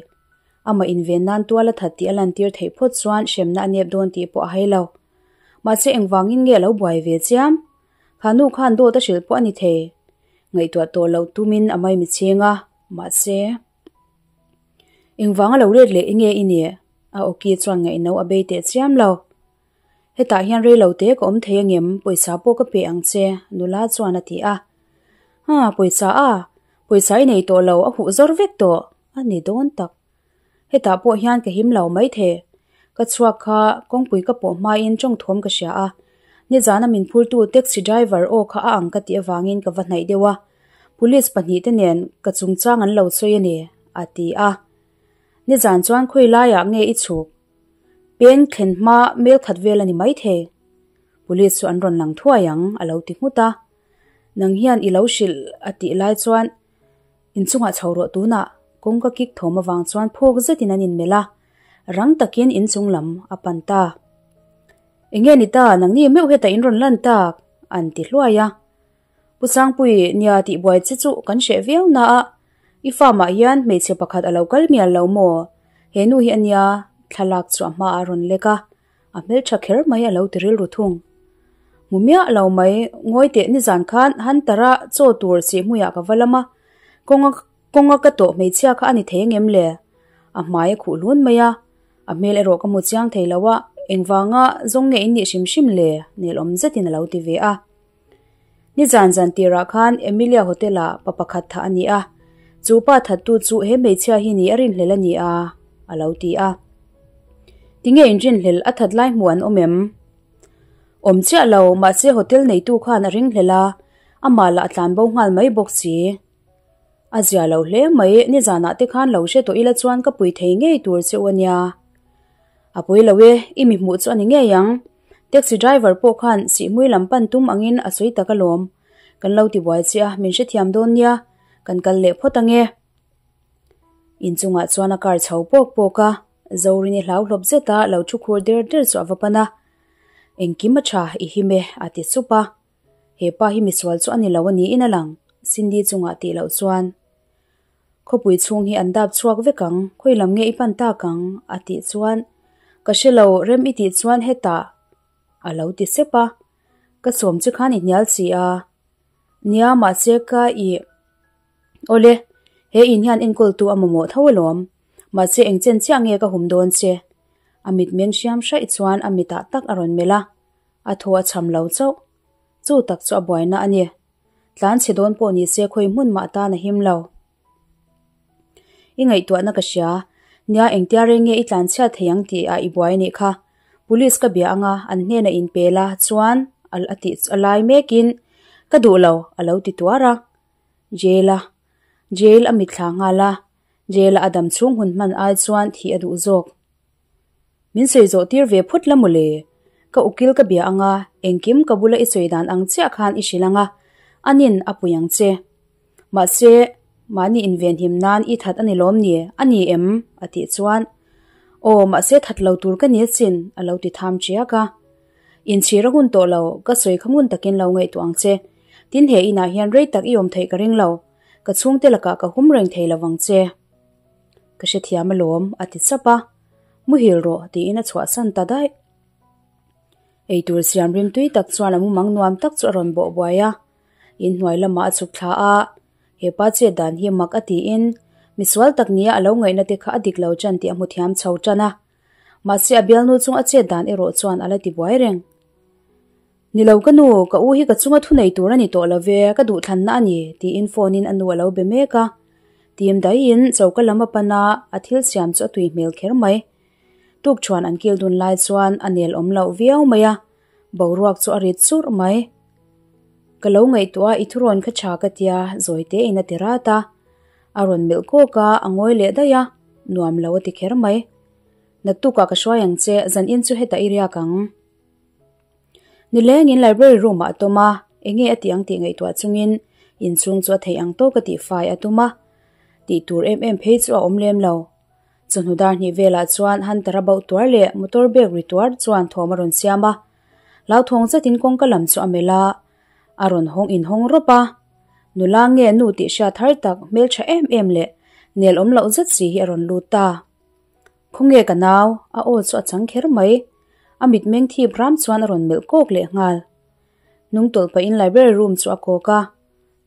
Amah inven nan tual a that tih a lantir theih phawt chuan hremna a nep dawn tih pawh a hai lo. Mahse engvangin nge a lo buai ve chiam? Kha nu khan dawt a hrilh pawh a ni thei. Ngaihtuah tawh loh tumin a mai michhing a, mahse. Engvanga lo let leh nge i nih? A awki chuan ngaihno a bei teh chiam lo. Hetah hian rei lo te ka awm thei angem, pawisa pawh ka pe ang che, nula chuan a ti a. Ha, pawisa a, pawisa i nei tawh lo, a huh zawr vek tawh, a ni dawn tak. Hetah pawh hian ka him lo maithei. Ka chhuak kha kawngpui ka pawh hmain tawngthawm ka hria a, nizana min phurtu taxi driver aw kha a ang ka tih avangin ka va hnaih deuh a. Police pahnihte nen ka chungchang an lo sawi a ni, a ti a. Nizan chuan khawi laiah nge i chhuk? Peng thlen hma mel khat vel a ni maithei. Police chu an rawn lang thuai ang, a lo ti nghut a. Nang hian i lo hrilh a tih lai chuan inchungah chho rawh tunah kawngka kik thawm avang chuan phawk zetin an inmelh a, rang takin inchung lam a pan ta. Enge ni ta, nangni meuh hetah in rawn lan tak? an ti hluai a. Pu Sangpui, nia tihbuai che chu kan hreh viau na a, i farm ah hian hmeichhe pakhat a lo kal mial lo maw? He nu hi a nia, thlalak chu a hmaah a rawn lek a, a hmeltha kher mai a lo ti rilru thung. Hmu miah lo mai, ngawi teh nizan khan Hunter-a chaw tur sihhmuiah ka va lam a, kawnga kawnga ka tawh hmeichhia kha a ni thei angem le? A hmai a khuh hlun mai a, a hmel erawh ka hmu chiang thei lo a, engvanga zawng nge in nih hrim hrim le? Nelawm zetin a lo ti ve a. Nizan zan tirah khan Emilia Hotel ah pa pakhat thah a ni a, chu pa thattu chu he hmeichhia hi ni a rinhlel a ni a, a lo ti a. Tinge in rinhlel a that lai hmuh an awm em? Awm chiah lo, mahse hotel neitu khan a ringhlel a, amah lah a tlanbo nghal mai bawk si. A zia lo hle mai, nizanah te khan lo hre tawh ila chuan ka pui thei ngei tur che u a nia. A pui lo e, i mi hmuh chu a ni ngei ang. Taxi driver pawh khan sihhmui lam pan tum angin a sawi tak alawm. Kan lo ti buai che a, min hrethiam dawn nia, kan kal leh phawt ange. Inchungah chuan a car chho pawk pawk a, Zorini hlau hlawp zeta lo thu khur der der chu a va pan a. Engkim a tha, i him e, a ti sup a. He pa hi misual chu a ni lo a niin a lang, Cindy chungah tih loh chuan. Khawpui chhung hi an dap chhuak vek ang, khawi lam nge i pan tak ang? a tih chuan, Ka hre lo, rem i tih chuan hetah a lo ti sep a. Ka sawm che khan i hnial si a. Nia, mahse ka i Awle, he in hian enkawltu a mamawh tho alawm. Mahse eng chen chiah nge ka hum dawn che? A mitmeng hriam hraih chuan a mitah tak a rawn melh a, a thaw a cham lo chauh. Chu tak chu a buaina a ni. Tlan chhe dawn pawh ni se khawi hmun mah tan a him lo. I ngaihtuahna ka hria. Nia engtia reng nge i tlan chhiat thei ang tih ah i buai anih kha. Police ka bia anga an hnenah in pe la chuan a tih a lai mekin ka duh lo a lo ti tuar a. Jail a Jail a mitthla nghal a, Jail a a dam chhung hun hman ai chuan thih a duh zawk. Min sawi zawh tir ve phut la mawle. Ka ukil ka bia anga, engkim ka bula i sawi dan ang chiah khan i hrilh anga, anin a pui ang che. Mahse, mahni invenhim nan i that a ni lawm ni, a ni em? a tih chuan, Aw, mahse that lo tur ka ni asin, a lo ti tham chiak a. Inchhir a hun tawh lo, ka sawi kha ngun takin lo ngaihtuah ang che. Tin he inah hian rei tak i awm theih ka ring lo, ka chhungte lakah ka hum reng thei lovang che. Ka hrethiam alawm, a ti chap a. Muhil rawh, tiin a chhuahsan ta daih. Eitur siam rim tui tak chuan a mumang nuam tak chu a rawn bawh buai a. Inhnuai lamah a chhuk thla a, he pa chet dan hi mak a tiin misual tak nia a lo ngaihna te kha a dik lo ṭan tih a hmu thiam chho ṭan a. Mahse a bialnu chung a chet dan erawh chuan a la ti buai reng. Ni lo ka nu, ka u hi ka chunga thu nei tur a ni tawh lo ve, ka duhthlanna a ni, tiin phone in a nu a lo be mek a. Tim daihin choka lam a pan a, a thil siam chu a tui hmel kher mai. Tukṭhuan an kil dun lai chuan a nel awm loh viau mai a, boruak chu a rit churh mai. Ka lo ngaihtuah a, i thurawn kha tha ka tia, zawi tein a ti rat a. A rawn melh kawk a, a ngawi leh daih a, nuam lo a ti kher mai. Naktukah ka hruai ang che, zan in chu hetah i riak ang. Nilengin library room ah a tawm a, enge a tih ang tih ngaihtuah chungin inchhung chu a theih ang tawk a tihfai a tum a, tih tur em em phei chu a awm lem lo. Chawhnu dar hnih velah chuan Hunter a bauh tuar leh motor bag ri tuar chuan thawm a rawn siam a, hlauthawng zetin kawngka lam chu a melh a, a rawn hawng inhawng rawp a. Nula nge nu tih hriat har tak hmeltha em em leh nel awm loh zet si hi a rawn lut ta. Khawnge ka nau? A aw chu a chang kher mai. A mitmeng thip ram chuan a rawn melh kawk leh nghal. Hnung tawlh pahin library room chu a kawk a.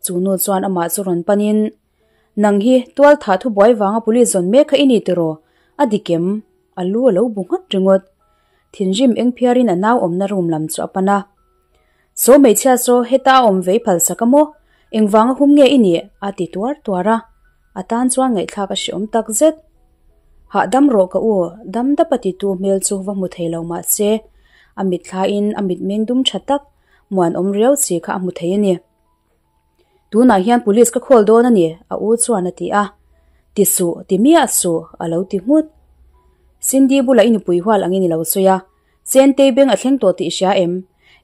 Chu nu chuan amah chu rawn panin, Nang hi tual thah thubuai vanga police zawn mek kha i ni tiraw? A dik em? A lu a lo bu nghat ringawt. Thinrim eng phiarin a nau awmna room lam chu a pan a. Saw hmeichhia saw heta a awm vei phal sak a maw? Engvanga hum nge i nih? a ti tuar tuar a. A tan chuan ngaihthlak a hreawm tak zet. Hah dam rawh ka u, dam dap a titu hmel chu va hmu thei lo mah se, a mitthlaiin a mitmeng dum tha tak, muanawm riau si kha a hmu thei a ni. Tunah hian police ka call dawn a ni, a u chuan a ti a. Ti suh, ti miah suh, a lo ti nghut. Cindy bulah i nupui hual angin i lo sawi a, Chentei beng a thleng tawh tih i hria em?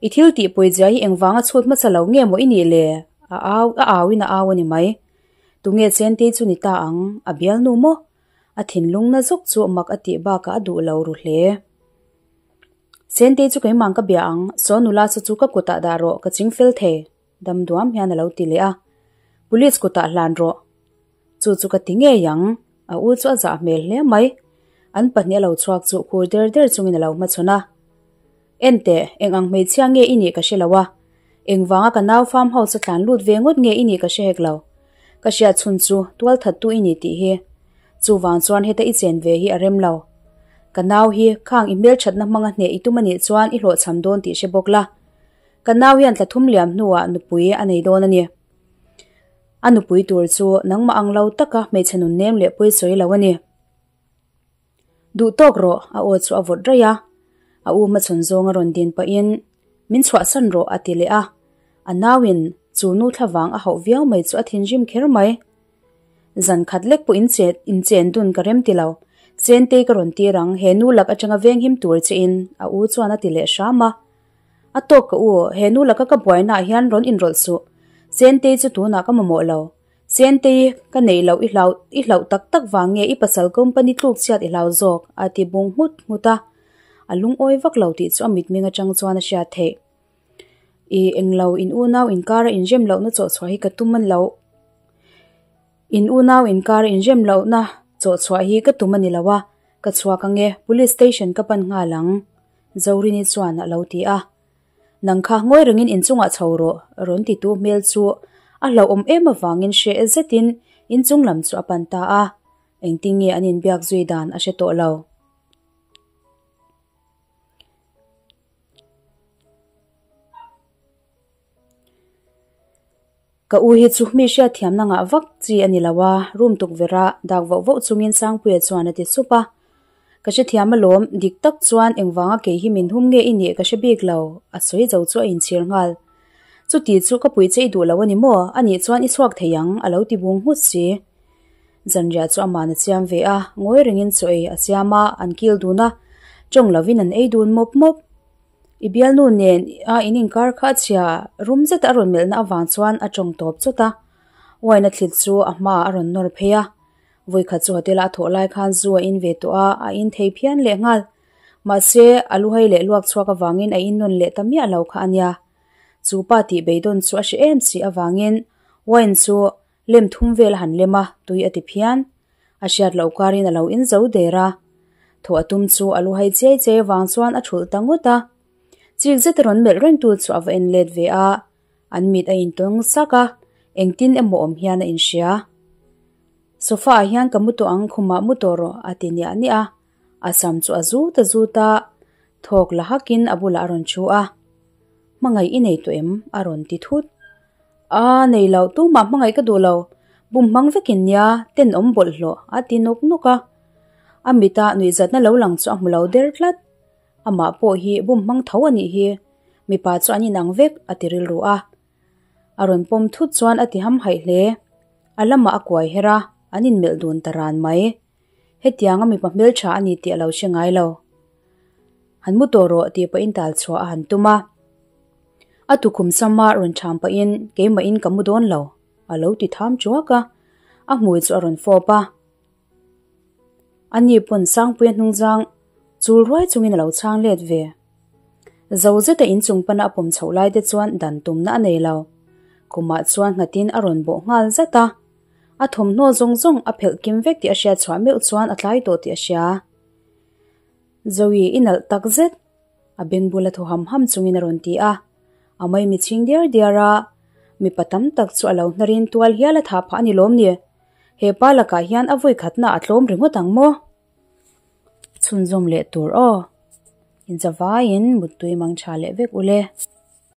I thil tih pawizia hi engvanga chhut hmasa lo nge maw i nih le? A au, a auin a au a ni mai. Tunge Chentei chu ni ta ang, a bialnu maw? A thinlung na zawk chu mak a tih bakah a duh lo ru hle. Chentei chu keimah ka bia ang, saw nula saw chu ka kutah dah rawh, ka ching fel thei, dam duam hian a lo ti leh a. Police kutah hlan rawh. Chu chu ka ti ngei ang, a u chu a zah hmel hle mai. An pahnih a lo chhuak chu khur der der chungin a lo hmachhawn a. Enteh, eng ang hmeichhia nge i nih ka hre lo a. Engvanga ka nau farm house a tlan lut ve ngawt nge i nih ka hre hek lo. Ka hriat chhun chu tual thattu i ni tih hi. Chuvang chuan heta i chen ve hi a rem lo. Ka nau hi khang i hmelthatna hmanga hneh i tum a nih chuan i hlawhchham dawn tih hre bawk la. Ka nau hian tla thum liam hnuah nupui a nei dawn a ni. A nupui tur chu nangmah ang lo taka hmeichhe nun nem leh pawi sawi lo a ni. Duh tawk rawh, a aw chu a vawt raih a. A u hmachhawn zawng a rawn din pahin, Min chhuahsan rawh, a ti leh a. A nauin chu nu thlavang a hauh viau mai chu a thinrim kher mai. Zan khat lek pawh in chen dun ka rem ti lo. Chentei ka rawn tir ang, he nu lak atanga venghim tur che in, a u chuan a ti leh hram a. A tawk ka u, he nu laka ka buainaah hian rawn inrawlh suh. Chentei chu tunah ka mamawh lo. Chentei, ka neih loh i hlau i hlauh tak tak vang nge i pasal company tluk chhiat i hlau zawk? a ti bung nghut nghut a. A lungawi vak lo tih chu a mitmeng atang chuan a hriat theih. I englo in unau inkara inrem lohna chawhchhuah hi ka tum a lo. In unau inkar inrem lohna chawh chhuah hi ka tum a ni lo a, ka chhuak ange, Police Station ka pan nghal ang, Zorini chuan a lo ti a. Nang kha ngawi rengin inchungah chho rawh, rawn titu hmel chu a hlauhawm em avangin hreh zetin inchung lam chu a pan ta a, engtin nge an inbiak zui dan a hre tawh lo. Ka u hi chu mi hriatthiamna ngah vak chi a ni lo a, room tukverh a dak voh voh chungin Sangpuia chuan a ti sup a. Ka hrethiam alawm, dik tak chuan engvanga kei hi min hum nge i nih ka hre bik lo, a sawi zo chu a inchhir nghal. Chuti chu ka pui che i duh lo a ni maw? Anih chuan i chhuak thei ang, a lo ti bung nghut si. Zanriah chu aman a chiam ve a, ngawi rengin chaw ei a chiam a, an kil dun a, tawng lovin an ei dun mawp mawp. I bialnu nen a in inkar kha a chhia rum zeta a rawn melhna avang chuan a tawng tawp chawt a, wine a thlit chu a hmaah a rawn nawr phei a. Vawikhat chu hotel-a a thawh lai khan zu a in ve tawh a, a in thei phian leh nghal. Mahse, a luhai leh luak chhuak avangin a in nawn leh ta miah lo kha a nia. Chu pa tih beidawn chu a hre em si avangin wine chu Lem thum vel a han lem a, tui a ti phian. A hriat loh karin a lo in zo der a. Thaw a tum chu a lu hai chiai chiai avang chuan a thulh ta ngawt a. Chik zet a rawn melh reng tu chu a va en let ve a, an mit a intawng sak a, engtin emaw awm hian a inhria. Sofa ah hian ka mu tawh ang, khumah mu tawh rawh a ti niah niah a. A sam chu a zut a zut a, thawk la hakin a bulah a rawn thu a. Hmangaih i nei tawh em? a rawn ti thut. A nei lo, tumah hmangaih ka duh lo, bum hmang vekin nia, tenawm bawlhhlawh a ti nawk nawk a. A mita nuihzatna lo lang chu a hmu lo der tlat. Amah pawh hi bum hmang tho a nih hi, mipa chu an inang vek a ti rilru a. A rawn pawm thut chuan a ti hamhaih hle. A lamah a kuai her a, an inmelh dun ta ran mai. Hetianga mipa hmeltha a ni tih a lo hre ngai lo. Han mu tawh rawh tih pahin tal chhuah a han tum a. A tukhum sama rawn ṭham pahin keimahin ka mu dawn lo, a lo ti tham ṭuak a. A hmui chu a rawn fawp a. Ani pawn Sangpuia hnungzang chul ruai chungin a lo chhang let ve. Zo zeta inchung pana a pawm chhoh lai te chuan dan tumna a nei lo. Khumah chuan nghatin a rawn bawh nghal zat a. A thawmhnaw zawng zawng a phelh kim vek tih a hriat chhuah meuh chuan a tlai tawh tih a hria. Zoe i nalh tak zet! A beng bula thaw ham ham chungin a rawn ti a. A maimi chhing diar diar a, mipa tam tak chu a lo hnarin tual hial a thah phah a ni lawm ni? He pa lakah hian a vawi khatna a tlawm ringawt ang maw? Chhunzawm leh tur aw. Inzavaiin muttui mang tha leh vek ule.